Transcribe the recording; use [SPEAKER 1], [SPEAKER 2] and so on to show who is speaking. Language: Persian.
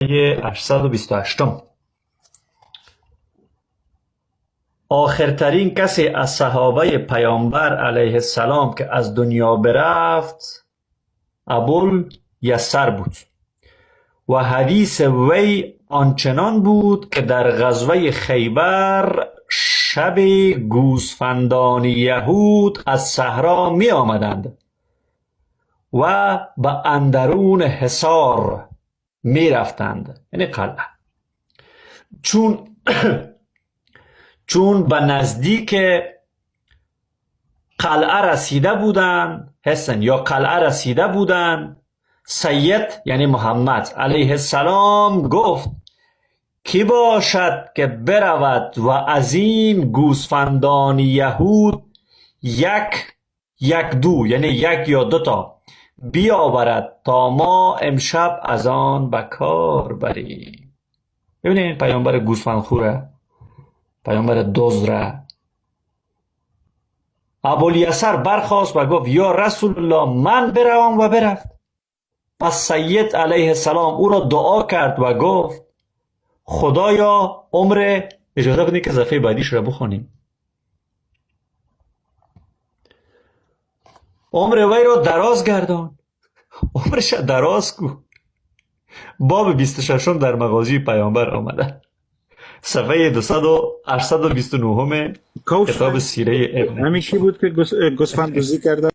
[SPEAKER 1] 828. آخرترین کسی از صحابه پیامبر علیه السلام که از دنیا برفت ابوالیسر بود و حدیث وی آنچنان بود که در غزوه خیبر شب گوسفندان یهود از صحرا می آمدند و به اندرون حصار می رفتند، یعنی قلعه. چون به نزدیک قلعه رسیده بودند، حسن یا قلعه رسیده بودند، سید یعنی محمد علیه السلام گفت: کی باشد که برود و از این گوسفندان یهود یک یک دو، یعنی یک یا دو تا بیاورد تا ما امشب از آن به کار بریم؟ ببینید، پیامبر گوسفند خوره، پیامبر دزد. ابوالیسر برخاست و گفت: یا رسول الله، من بروم. و برفت. پس سید علیه السلام او را دعا کرد و گفت: خدایا عمر، اجازه بدید که صفحه بعدیش را بخونیم، عمر وی را دراز گردان. عمرش دراز کو. باب 26 در مغازی پیامبر آمده، صفحه 829 کتاب سیره ابن
[SPEAKER 2] همین کی بود که گوسفند دوزی کرده؟